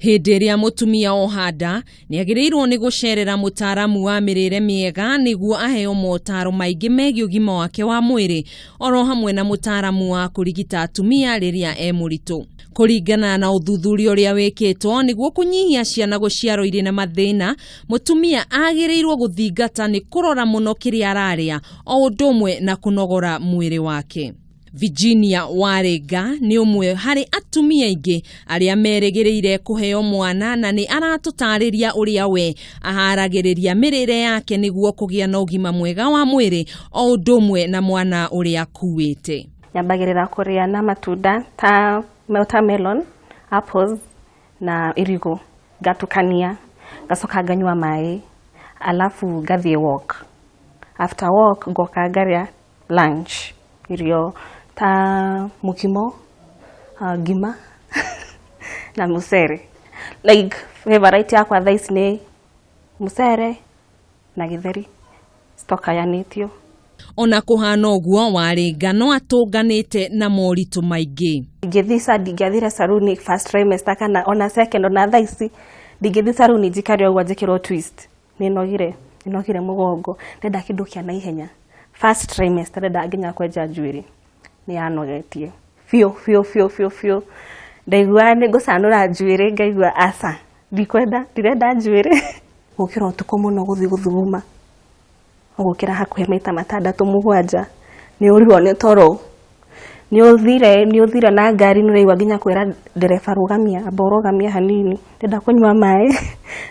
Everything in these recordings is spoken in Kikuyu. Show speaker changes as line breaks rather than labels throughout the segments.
Hĩndĩ ĩrĩa mũtumia oha nda, nĩagĩrĩirwo nĩ gũcerera mũtaaramu wa mĩrĩre mĩega nĩguo aheo motaro maingĩ megiĩ ũgima wake wa mwĩrĩ oro hamwe na mũtaaramu wa kũrigita atumia rĩrĩa e mũritũ. Kũringana na ũthuthuria ũrĩa wĩkĩtwo nĩguo kũnyihia ciana gũciarwo irĩ na mathĩna, mũtumia agĩrĩirwo gũthingata nĩ kũrora mũno kĩrĩa ararĩa o ũndũ ũmwe na kũnogora mwĩrĩ wake. Virginia Warĩnga nĩ ũmwe harĩ atumia aingĩ arĩa merĩgĩrĩire kũheo mwana na nĩ aratũtarĩria ũrĩa we aharagĩrĩria mĩrĩre yake nĩguo kũgĩa na ũgima mwega wa mwĩrĩ o ũndũ ũmwe na mwana ũrĩa akuĩte.
Nyambagĩrĩra kũrĩa na matunda ta watermelon, apples na irigũ, ngatukania, ngacoka nganyua maĩ, alafu ngathiĩ walk. After walk ngoka ngarĩa lunch, irio ta mũkimo, ngima na mũcere. Like favorite yakwa thaa ici nĩ mũcere na gĩtheri citokayanĩtio.
Ona kũhana ũguo, Warĩnga no atũnganĩte na moritũ maingĩ.
Ingĩthiĩ, ndingĩathire saruni first trimester kana ona second, ona thaa ici ndingĩthiĩ saruni njikare ũguo njĩkĩrwo twist. Nĩnogire, nĩnogire mũgongo, ndĩrenda kĩndũ kĩa naihenya. First trimester ndenda nginya kwenja njuĩrĩ, nĩ yanogetie biũ biũ biũ biũ biũ. Ndaiguaga nĩ ngũcanũra njuĩrĩ ngaigua aca, ndikwenda, ndirenda njuĩrĩ. Gũkĩra ũtukũ mũno gũthiĩ gũthuguma, ũgũkĩra hakuhĩ maita 6 7, nĩ ũrirwo nĩ toro, nĩ ũthire na ngari nĩ ũraigua nginya kwĩra ndereba rũgamia, amba ũrũgamie hanini, ndĩrenda kũnyua maĩ,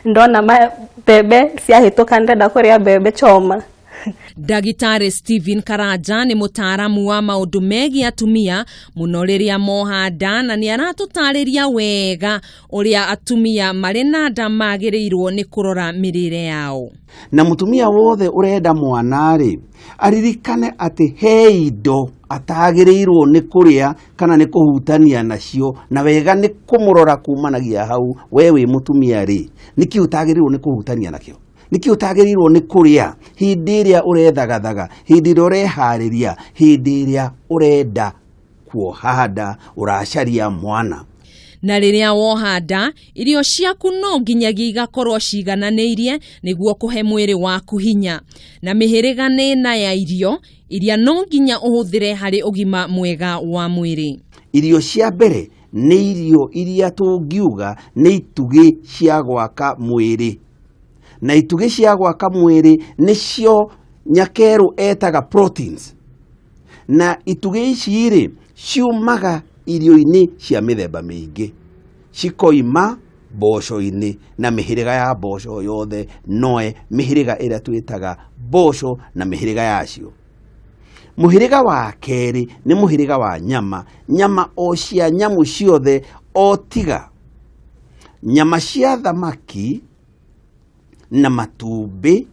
ndona mbembe ciahĩtũka ndĩrenda kũrĩa mbembe choma.
Ndagĩtarĩ Stephen Karanja nĩ mũtaaramu wa maũndũ megiĩ atumia mũno rĩrĩa moha nda na nĩ aratũtarĩria wega ũrĩa atumia marĩ na nda magĩrĩirwo nĩ kũrora mĩrĩre yao.
Na mũtumia wothe ũrenda mwana rĩ, aririkane atĩ he indo atagĩrĩirwo nĩ kũrĩa kana nĩ kũhutania nacio, na wega nĩ kũmũrora kumanagia hau we wĩ mũtumia rĩ, nĩkĩ ũtagĩrĩirwo nĩ kũhutania nakĩo, nĩkĩ ũtagĩrĩirwo nĩ kũrĩa hĩndĩ ĩrĩa ũrethagathaga, hĩndĩ ĩrĩa ũreharĩria, hĩndĩ ĩrĩa ũrenda kuoha nda, ũracaria mwana.
Na rĩrĩa woha nda, irio ciaku no nginyagia igakorwo cigananĩirie nĩguo kũhe mwĩrĩ waku hinya. Na mĩhĩrĩga nĩ ĩna ya irio iria no nginya ũhũthĩre harĩ ũgima mwega wa mwĩrĩ.
Irio cia mbere nĩ irio iria tũngiuga nĩ itugĩ cia gwaka mwĩrĩ. Na itugĩ cia gwaka mwĩrĩ nĩcio nyakerũ etaga proteins. Na itugĩ ici rĩ, ciumaga irio-inĩ cia mĩthemba mĩingĩ. Cikoima mboco-inĩ na mĩhĩrĩga ya mboco yothe, noe mĩhĩrĩga ĩrĩa twĩtaga mboco na mĩhĩrĩga yacio. Mũhĩrĩga wa kerĩ nĩ mũhĩrĩga wa nyama, nyama o cia nyamũ ciothe o tiga nyama cia thamaki na matumbĩ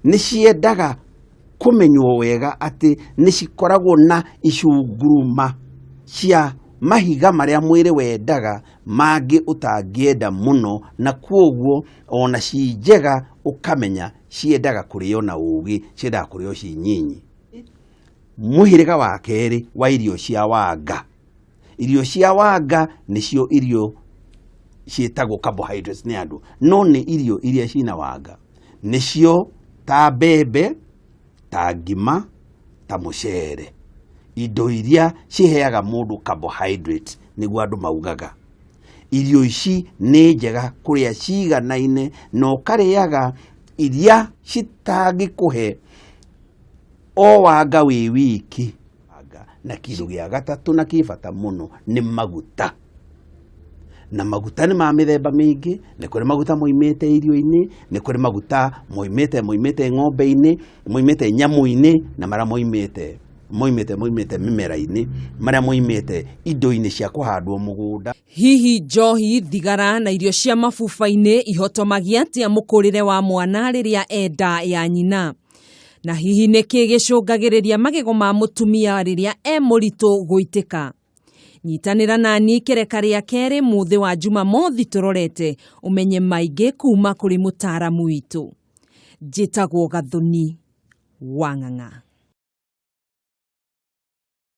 nĩ ciendaga kũmenywo wega atĩ nĩ cikoragwo na icunguruma cia mahiga marĩa mwĩrĩ wendaga mangĩ ũtangĩenda mũno, na kwoguo ona ci njega ũkamenya ciendaga kũrĩo na ũgĩ, ciendaga kũrĩo ci nyinyi. Mũhĩrĩga wa kerĩ wa irio cia wanga. Irio cia wanga nĩcio irio ciĩtagwo carbohydrates nĩ andũ, no nĩ irio iria cina wanga. Nĩcio ta mbembe, ta ngima, ta mũcere. Indo iria ciheaga mũndũ carbohydrate nĩguo andũ maugaga. Irio ici nĩ njega kũrĩa ciganaine na ũkarĩaga iria citangĩkũhe o wanga wĩ wiki. Na kĩndũ gĩa gatatũ na kĩ bata mũno nĩ maguta. Na maguta nĩ ma mĩthemba mĩingĩ, nĩ kũrĩ maguta moimĩte irio-inĩ, nĩ kũrĩ maguta moimĩte ng'ombe-inĩ, moimĩte nyamũ-inĩ, na marĩa moimĩte mĩmera-inĩ, marĩa moimĩte indo-inĩ cia kũhandwo mũgũnda.
Hihi njohi, thigara na irio cia mabuba-inĩ ihotomagia atĩa mũkũrĩre wa mwana rĩrĩa enda ya nyina? Na hihi nĩkĩ gĩcũngagĩrĩria magego ma mũtumia rĩrĩa e mũritũ gũitĩka? Nyitanĩra nani kĩreka rĩa kerĩ mũthĩ wa Jumamothi tũrorete ũmenye maingĩ kuma kũrĩ mũtaaramu witũ. Njĩtagwo Gathoni Wang'ang'a.